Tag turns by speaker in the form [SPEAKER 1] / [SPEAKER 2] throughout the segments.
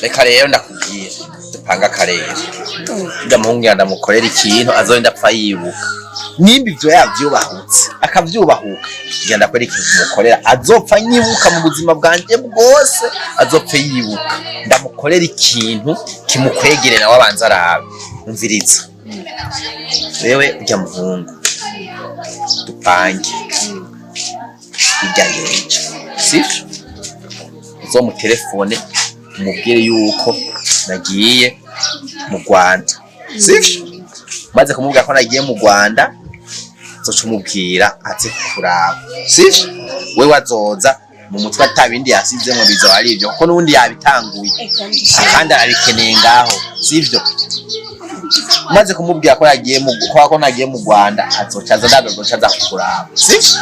[SPEAKER 1] Reka rero ndakubwira dupanga akarere, ujya muhungu ndamukorera ikintu azorinda apfa yibuka. Nimba ivyo yavyubahutse akavyubahuka, genda akora ikintu tumukorera azopfa nyibuka mu buzima bwanje bwose, azopfe yibuka. Ndamukorera ikintu kimukwegere nawe abanza arabe. Umviriza wewe, ujya muhungu dupange hirya y'ejo, sivyo? Uzomutelefone umubwire yuko nagiye mu Rwanda, sivyo? Maze kumubwira ko nagiye mu Rwanda, uzoca umubwira aze kukuraba, sivyo? Wewe azoza mu mutwe ata bindi yasizemwo, bizoba ari ivyo, kuko n'ubundi yabitanguye kandi arabikeneye ngaho, sivyo? Maze kumubwira ko yagiye mu ko nagiye mu Rwanda, azoca aza, ndaza azoca aza kukuraba, sivyo?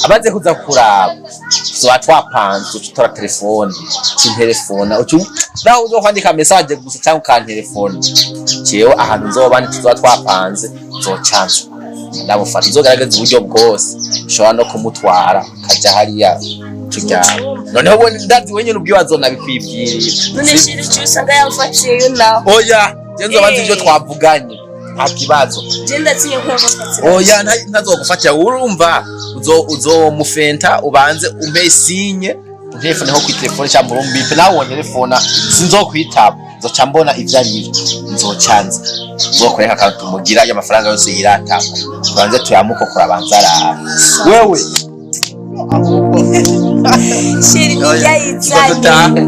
[SPEAKER 1] Amaze kuza kukuraba, tuzoba twapanze, uca utora telefone ucintelefona, uca naho uzokwandika message gusa cyangwa ukantelefona. Jewe ahantu nzoba ndi tuzoba twapanze, nzoca nza ndamufata. Uzogerageza uburyo bwose ushobora no kumutwara kaja hariya turyama. Noneho ubundi ndazi wenyene ubwiwe azonabikwibwirira.
[SPEAKER 2] None chéri, icyo usanga yamfatiyeyo nawe?
[SPEAKER 1] Oya, je nzoba nzi ivyo twavuganye, nta kibazo.
[SPEAKER 2] Je ndatinye ko yamfatira.
[SPEAKER 1] Oya, ntazogufatira. Urumva uzomufenta, ubanze umpe signe, unterefone nko kwitelefone cyangwa urumbipe nawe wontelefona, sinzokwitaba, nzoca mbona ivyo ari byo, nzoca nza nzokwereka akantu tumugira y'amafaranga yose yiratako, tubanze tuyamukokora, abanza araba wewe.
[SPEAKER 2] Chéri, ntiyayizanye.
[SPEAKER 1] Dutahe.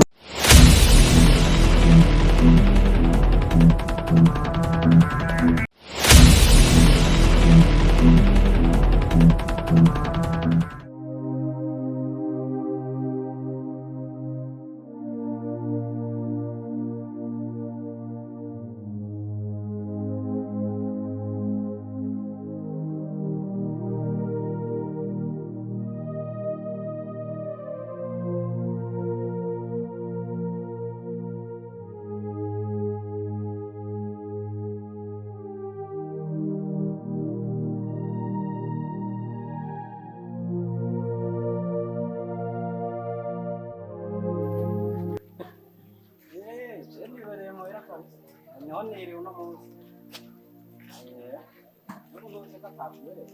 [SPEAKER 3] Niho uno munsi. N'ubu ntuzi ko atakubereye.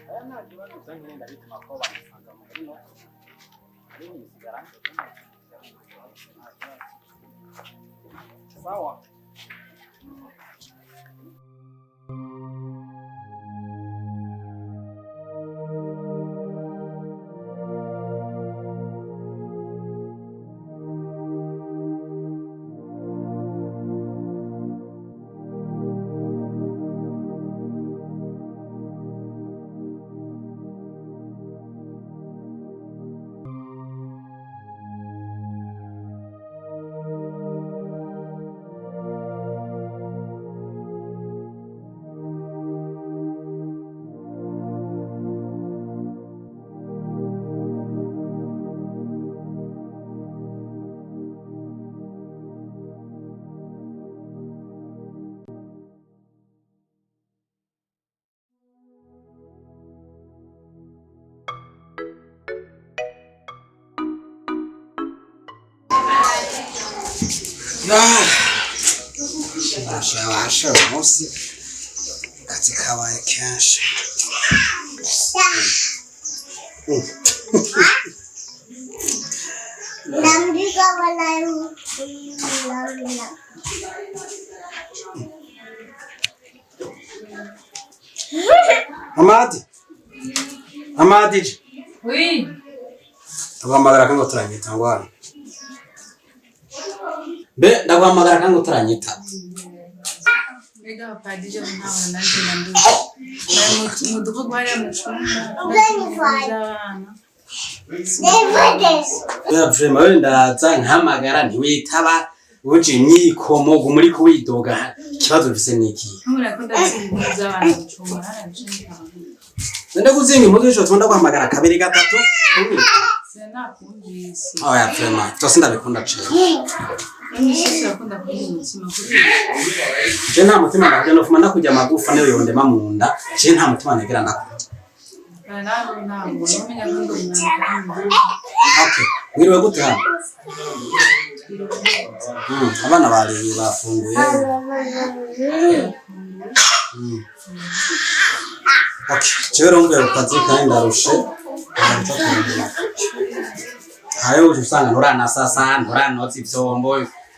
[SPEAKER 3] Aya nta kibazo, usa nk'irenda ndabituma ko bamusanga mu hino. Ari nisigara. Nta kibazo. Sawa.
[SPEAKER 4] Basha, uyu munsi akazi kabaye kenshi. Amadi, Amadi.
[SPEAKER 5] Oui.
[SPEAKER 4] Ndaguhamagara kandi utaranyita ngwana. Mbe ndaguhamagara kandi utaranyita.
[SPEAKER 5] Mbega abapadiri bo ntaho nanjye nanduye. Bari mu dukorwa hariya mu cumba by'abana.
[SPEAKER 4] Oya, vraiment wewe ndaza nkahamagara ntiwitaba, uje imyikomo guma uriko widoga. Ikibazo ufise ni ikihe?
[SPEAKER 5] Nkubura ko ndazinga impuzu z'abana mu cumba haraje.
[SPEAKER 4] Ndakuzinga impuzu ico tunda guhamagara kabiri gatatu.
[SPEAKER 5] Sinakumvise.
[SPEAKER 4] Oya, vraiment vyose ndabikunda cane.
[SPEAKER 5] N'imisi urakunda kurya umutsima kuri
[SPEAKER 4] Je nta mutima ndakurya, nofuma ndakurya amagufa niyo yondema mu nda. Je nta mutima negera ndakurya.
[SPEAKER 5] Nawe ntabwo numenya ko ndi umuntu.
[SPEAKER 4] Okay, wiriwe gute hano? Abana bariye bafunguye. Mm. Okay, jewe rero mvuye ku kazi kandi ndarushe. Ndaza kurindira. Hayo uje usanga nturanasasa, nturanoza ivyombo.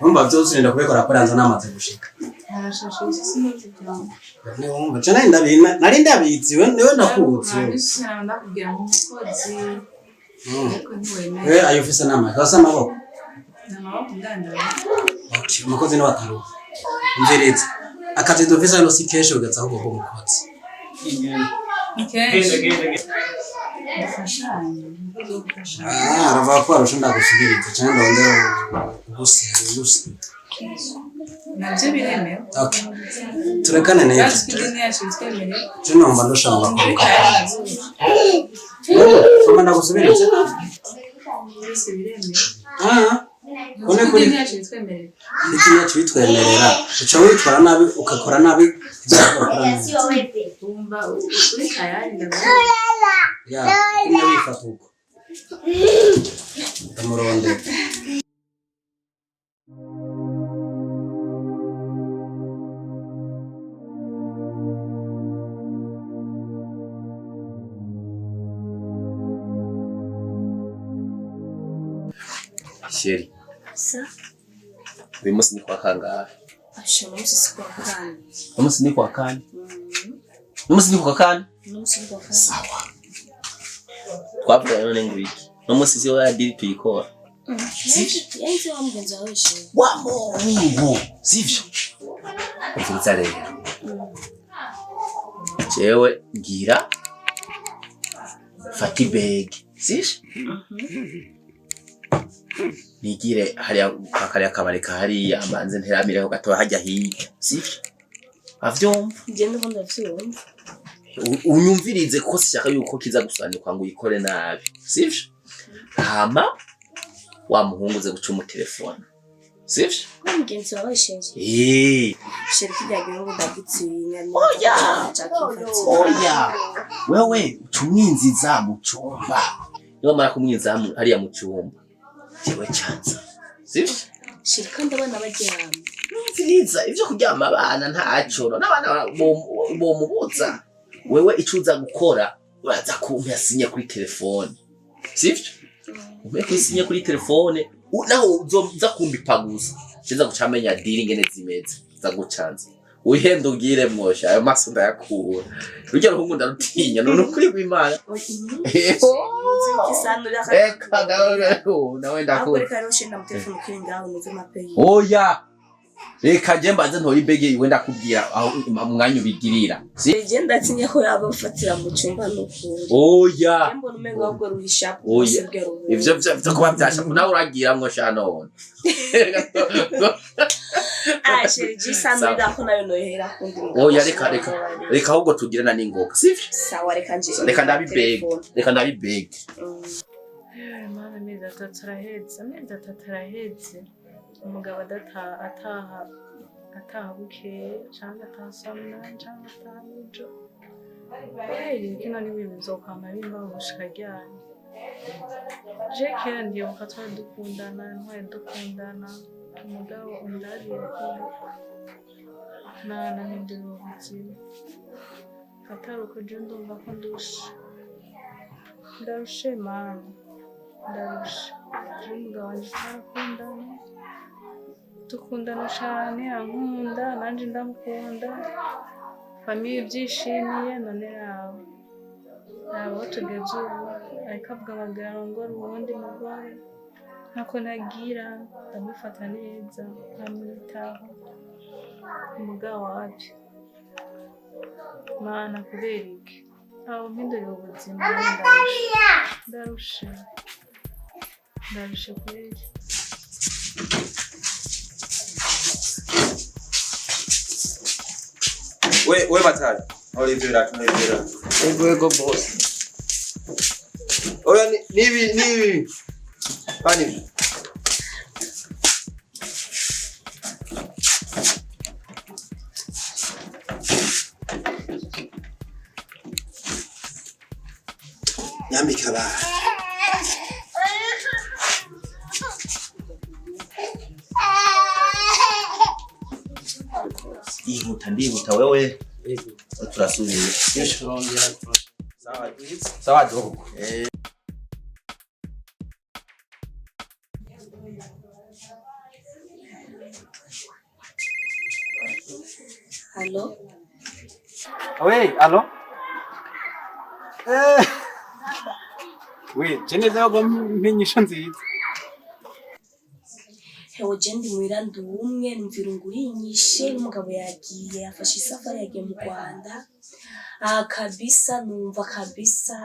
[SPEAKER 4] Urumva vyose urinda kubikora kubera nza namaze gushika.
[SPEAKER 5] Harashashe iki sinozi byombo.
[SPEAKER 4] Ntiwumva, je nari ndabizi, nari ndabizi, we niwe ndakuzi.
[SPEAKER 5] Nabisubira ndakubwira nk'umukozi. Ariko ntiwemera.
[SPEAKER 4] We ayo ufise n'amaboko, asa amaboko.
[SPEAKER 5] Ni amaboko ngandara.
[SPEAKER 4] Okay, umukozi niwe ataruha. Umviriza. Akazi dufise hano si kenshi ugeze ahubwo k'umukozi.
[SPEAKER 5] Ni kenshi. Dufashanye. Umukozi wo gufashanya.
[SPEAKER 4] Ah, aravuga ko arusha ndagusubiriza canke ndondera uguse uguse.
[SPEAKER 5] Nabyo biremewe.
[SPEAKER 4] Okay. Turekane n'ivyo.
[SPEAKER 5] Natwe idini yacu bitwemerera.
[SPEAKER 4] Je numva ndushaka
[SPEAKER 5] Muri
[SPEAKER 4] kuruka.
[SPEAKER 5] kare zuba.
[SPEAKER 4] Soma ndagusubiriza.
[SPEAKER 5] Byose biremewe.
[SPEAKER 4] Ah. Kone
[SPEAKER 5] Natwe
[SPEAKER 4] kuri
[SPEAKER 5] idini yacu bitwemerera.
[SPEAKER 4] idini yacu bitwemerera. Uca witwara nabi ukakora nabi ivyo ukora nabi.
[SPEAKER 5] Wumva uri tayari ndavuga.
[SPEAKER 4] Ya, kumwe wifata uko. Ndamurondera.
[SPEAKER 1] Chérie,
[SPEAKER 2] Sa
[SPEAKER 1] uyu munsi ni kwa kangahe?
[SPEAKER 2] asha umunsi si kuwa kane.
[SPEAKER 1] Uyu munsi ni kwa kane. Uyu munsi ni kwa kane.
[SPEAKER 2] Umunsi ni kuwa kane.
[SPEAKER 1] Sawa. Twavuganye none ngo iki? Uno munsi si ya diri tuyikora.
[SPEAKER 2] Yanze wa mugenzi wawe chérie.
[SPEAKER 1] Wa Mungu, sivyo? Umviriza rero. Jewe ngira fata ibegi, sivyo? Nigire hariya kwa kariya kabari ka hariya mbanze nteramireho gatoya hajya hirya, sivyo? Avyumva?
[SPEAKER 2] Njye ndiko ndavyumva.
[SPEAKER 1] Unyumvirize kuko sishaka yuko kiza gusanikwa ngo uyikore nabi, sivyo? Hama wa muhungu uze guca umutelefone, sivyo?
[SPEAKER 2] Wa mugenzi wawe chérie.
[SPEAKER 1] Eh,
[SPEAKER 2] Chérie kirya gihugu ndagitinya.
[SPEAKER 1] Oya! Oya, wewe uca umwinziza mu cumba, niwamara kumwinziza hariya mu cumba, jewe canza, sivyo?
[SPEAKER 2] Chérie kandi abana baryama.
[SPEAKER 1] Numviriza, ivyo kuryama abana ntaco, n'abana bomubuza. Wewe ico uza gukora, uraza kumpa sinye kuri telefone, sivyo? Umpe kwisinye kuri telefone, naho uzoza kumbipa gusa, nza guca menya diri ingene zimeze, nza gucanza. Wihenda ubwire mwosha, ayo maso ndayakura. Rurya ruhungu ndarutinya, none ukuri kw'Imana.
[SPEAKER 2] Isanura
[SPEAKER 1] Eka nawe ndakura.
[SPEAKER 2] Ahubwo reka rero chérie ndamutelefone ukiri ngaho numve mapeyi.
[SPEAKER 1] Oya. Reka je mbanze ntoye ibege iwe ndakubwira aho umwanya ubigirira. Si?
[SPEAKER 2] Njye ndatinya ko yabafatira mu cyumba n'ukuri.
[SPEAKER 1] Oya.
[SPEAKER 2] Njye mbona umengo ahubwo ruhisha
[SPEAKER 1] Oya.
[SPEAKER 2] bwa ruhungu.
[SPEAKER 1] Ivyo vyo kuba vyasha nawe uragira mwo sha none.
[SPEAKER 2] Ah chérie jisanurira ko nayo nohera kundi mugabo.
[SPEAKER 1] Oya reka reka reka ahubwo tugirana n'ingoga. Sivyo?
[SPEAKER 2] Sawa reka nje.
[SPEAKER 1] Reka ndabibege. Reka ndabibege.
[SPEAKER 5] Mana amezi atatu araheze, amezi atatu araheze. Umugabo ataha ataha bukeye canke ataha saa munani canke ataha nijoro. Kubera kino ni ibintu bizokwama bimbaho gushika ryari? Je kera ndibuka twari dukundana, ntwari dukundana, umugabo undabire ko nanahindura ubuzima. Atari uko je ndumva ko ndushe. Ndarushe mana. Ndarushe. Je umugabo wanje twarakundana, dukundana cane, ankunda, nanje ndamukunda, famille ivyishimiye, none raba. Raba aho tugeze ubu, ariko avuga ngo agira arongore uwundi mugore, ntako ntagira, ndamufata neza, nkamwitaho, umugabo wapi? Mana kubera iki? Aho mpinduriye ubuzima, ndarushe. Ndarushe. Ndarushe kweli.
[SPEAKER 6] We Matayo, ntora ivyo birato, ntora ivyo birato.
[SPEAKER 1] Ego ego boss.
[SPEAKER 6] Oya nibi nibi. Pani ivyo. Nyambika abana.
[SPEAKER 1] Ndihuta ndihuta wewe.
[SPEAKER 4] Yego.
[SPEAKER 1] Turasubira.
[SPEAKER 4] Turongera.
[SPEAKER 1] Sawa. Sawa dogo.
[SPEAKER 2] Halo.
[SPEAKER 3] Oui, allô? Eh. Oui, je neza yo mpinyisho nziza.
[SPEAKER 2] Hewe je ndi muhira ndi umwe numvira ngurinyishe n'umugabo yagiye yafashe isafari yagiye mu Rwanda. Ah kabisa numva kabisa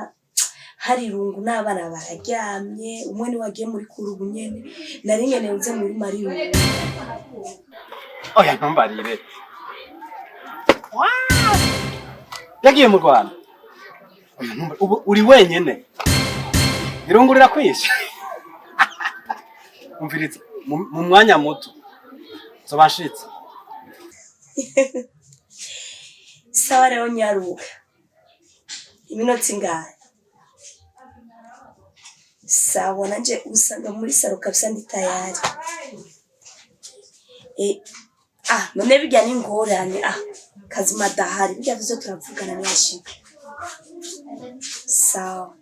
[SPEAKER 2] hari irungu n'abana bararyamye umwe niwe agiye muri kuru ubu nyene nari nkeneye nze muri marirungu.
[SPEAKER 3] Oya ntumbarire. Yagiye mu Rwanda. Oya ntumbarire. Ubu uri wenyene. Irungu rirakwishe. Umviriza mu mwanya muto. Nzobashitse.
[SPEAKER 2] Sawa rero nyaruka. Iminota ingahe? Sawa nanje usanga muri saro kabisa ndi tayari. Ah none bijya n'ingorane ah kazima dahari bijya vyo turavugana niyashika. Sawa.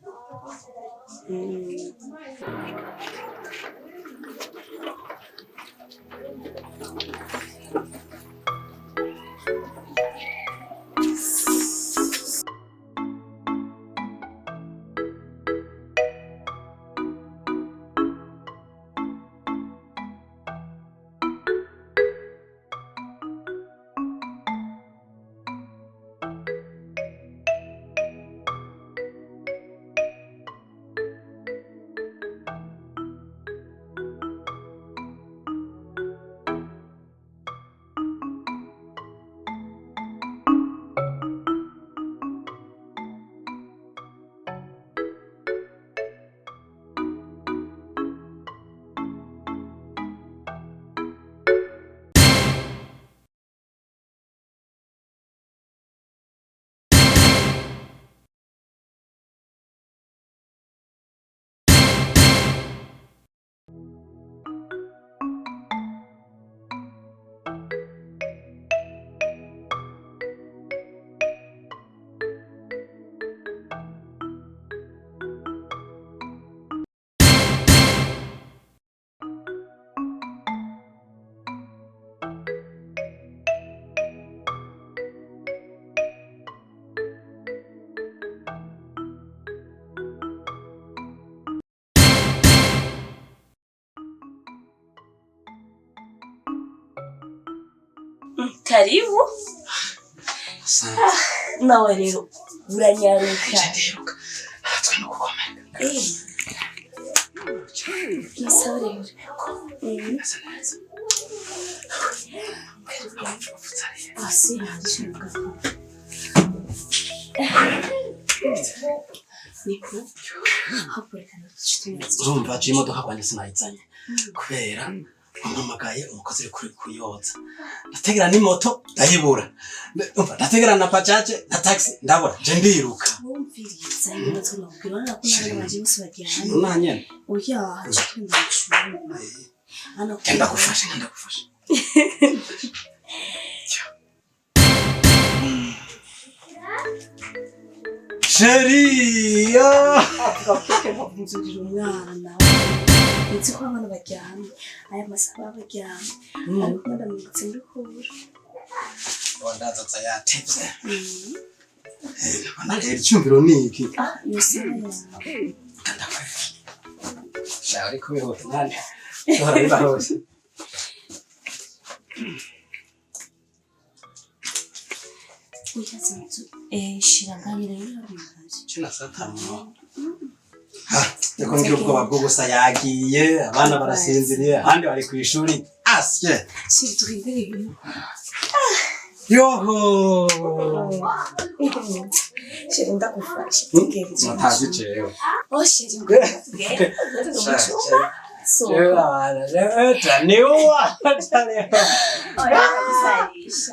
[SPEAKER 2] Karibu. Nawe rero uranyaruka.
[SPEAKER 4] Ndiruka. Twe no gukomera.
[SPEAKER 2] Sawa rero.
[SPEAKER 4] Asa neza.
[SPEAKER 2] Ah, si, nshaka. Niko. Hakurikana tushitse.
[SPEAKER 4] Urumva je imodoka kwanjye sinayizanye kubera wampamagaye umukozi uri kuri kuyoza. Ndategera n'imoto ndayibura. Umva ndategera na bajaje na taxi ndabura. Je ndiruka.
[SPEAKER 2] Wumviriza ibibazo nakubwira urabona ko n'abana banje bose bajyana.
[SPEAKER 4] Nanyene.
[SPEAKER 2] Oya, tugenda mu ishuri. Hano
[SPEAKER 4] Genda gufasha, genda gufasha. Sheri, yo.
[SPEAKER 2] Avuga ko nzurira umwana. Nzi ko abana baryamye. Aya masaha baba baryamye. Ariko ndamwibutse muri kubura.
[SPEAKER 4] Wandaza yatevye. Ndabona rero icyumviro ni iki.
[SPEAKER 2] Ah, iyo saha yawe.
[SPEAKER 4] Shaho ariko bihuta nane. Duhora biba hose.
[SPEAKER 2] Oya, nzu. Shira nganire rero hari.
[SPEAKER 4] Cina saa tanu. Ha, ndiko ngira ubwoba bwo gusa yagiye, abana barasinziriye, abandi bari ku ishuri. Asye.
[SPEAKER 2] Shira turindire ibintu.
[SPEAKER 4] Yoho.
[SPEAKER 2] Shira ndagufasha. Tugende.
[SPEAKER 4] Mutazi jewe.
[SPEAKER 2] Oh, shira tugende. So.
[SPEAKER 4] Jewe abana, jewe taniwa, taniwa.
[SPEAKER 2] Oya, ndagusarisha.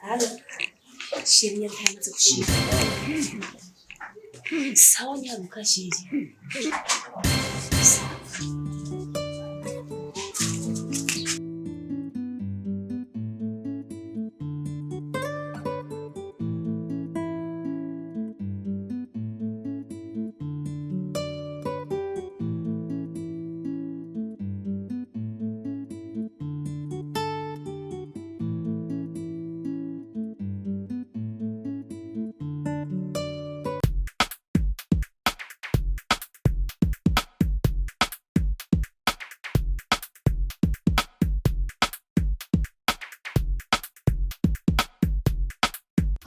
[SPEAKER 2] Halo. Chéri, nyarutse, yamaze gushika. Sawa, nyaruka chéri. Sawa.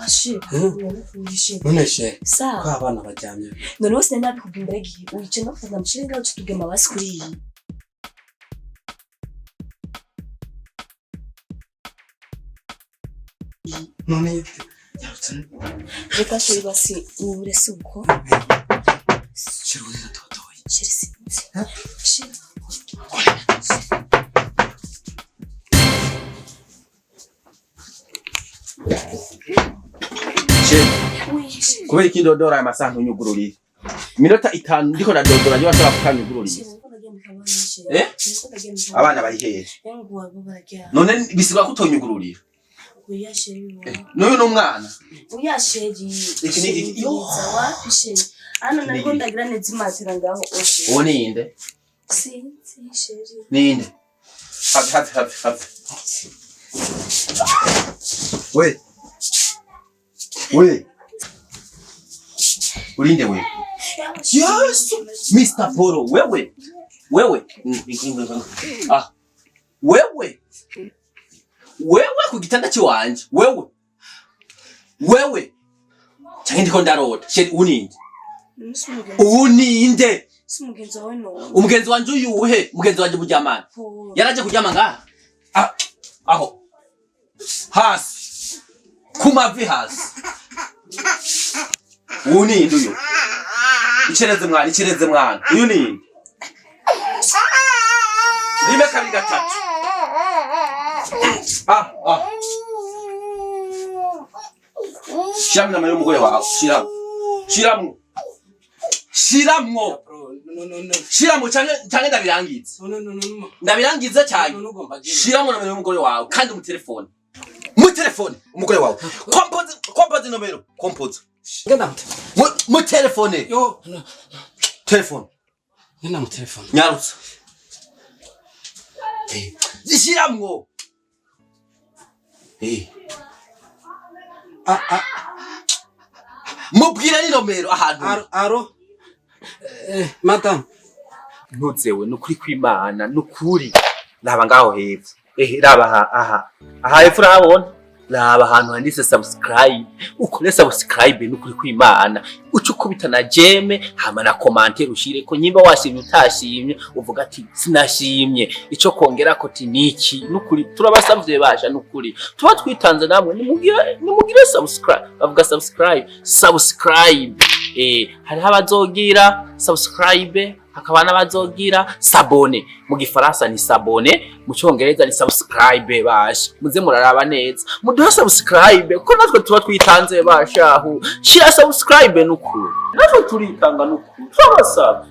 [SPEAKER 2] Ashe, urishe.
[SPEAKER 4] None she ko
[SPEAKER 2] Sawa.
[SPEAKER 4] abana baryamye?
[SPEAKER 2] None wose nari nabikubwiye imbere y'igihe. Wicaye no kuvuga mushire ngaho tutugema basi kuri iyi.
[SPEAKER 4] None yarutse?
[SPEAKER 2] Reka chéri, basi ubure si uko.
[SPEAKER 4] Chéri, uri natotoye.
[SPEAKER 2] Chéri, sinzi. Chéri.
[SPEAKER 1] Chéri,
[SPEAKER 2] Oui, chéri.
[SPEAKER 1] kubera iki ndodora aya masaha ntunyugururiye? Iminota 5 ndiko ndadodora, niba nshobora kutanyugururiye.
[SPEAKER 2] Chéri, niko ndagiye mukabana, chéri.
[SPEAKER 1] Eh?
[SPEAKER 2] Niko ndagiye mukabana.
[SPEAKER 1] Abana bari hehe?
[SPEAKER 2] Yangu wabo bararyama.
[SPEAKER 1] None bisigwa ko utonyugururira?
[SPEAKER 2] Oya chéri, wa.
[SPEAKER 1] N'uyu ni umwana.
[SPEAKER 2] Oya chéri.
[SPEAKER 1] Iki ni igiki?
[SPEAKER 2] Yo. Wapi chéri? Hano
[SPEAKER 1] Iki ni
[SPEAKER 2] nariko
[SPEAKER 1] igiki?
[SPEAKER 2] ndagira neza imatera ngaho oshe.
[SPEAKER 1] Uwo ninde?
[SPEAKER 2] Sinzi chéri.
[SPEAKER 1] Ninde? Have, have, have, have. We. We. Urinde we. Yesu, Mr. Polo, wewe. Wewe. Ah. Wewe. Wewe ku gitanda ciwanje. Wewe. Wewe. Canke ndiko ndarota. Chéri, uninde. Uninde.
[SPEAKER 2] Si umugenzi wawe none?
[SPEAKER 1] Umugenzi wanje uyuhe? Umugenzi wanje buryamana.
[SPEAKER 2] Paul.
[SPEAKER 1] Yaraje kuryama ngaha. Ah, aho. Hasi. Ku mavi hasi. Uyu ninde uyu? Icereze mwana, icereze mwana. Uyu ninde? Rimwe, kabiri, gatatu. Ah, ah. Shiramwo inama y'umugore wawe. Shiramwo. Shiramwo. Shiramwo.
[SPEAKER 4] No, no, no.
[SPEAKER 1] Shiramwo canke ndabirangiza.
[SPEAKER 4] No, no, no, no.
[SPEAKER 1] Ndabirangiza cyane.
[SPEAKER 4] No, ugomba genda.
[SPEAKER 1] Shiramwo nomero y'umugore wawe kandi mu telefone. Mu telefone umugore wawe. Compose, compose nomero. Compose.
[SPEAKER 4] Genda mu
[SPEAKER 1] Mu telefone.
[SPEAKER 4] Yo, no.
[SPEAKER 1] Telefone.
[SPEAKER 4] Genda mu telefone.
[SPEAKER 1] Nyarutsa. Shiramwo.
[SPEAKER 4] Ah, ah.
[SPEAKER 1] Mubwire ni nomero ahantu.
[SPEAKER 4] Allô, allô. Madame.
[SPEAKER 1] Ntuzewe nukuri kw'Imana, nukuri. Raba ngaho hepfo. Raba aha, aha. Aha hepfo urahabona? Raba ahantu handitse subscribe. Ukore subscribe nukuri kw'Imana. Uce ukubita na j'aime, hama na commentaire ushireko nyimba washimye, utashimye, uvuga ati sinashimye. Ico kongera ko ti niki? Nukuri turabasavye basha, nukuri. Tuba twitanze namwe nimugire subscribe. Bavuga subscribe, subscribe. Hariho abazogira subscribe, hakaba n'abazogira s'abonner. Mu gifaransa ni s'abonner, mu cyongereza ni subscribe. Basha, muze muraraba neza, muduhe subscribe kuko natwe tuba twitanze. Bashahu, shira subscribe nukuri, natwe turitanga nukuri, turabasaba.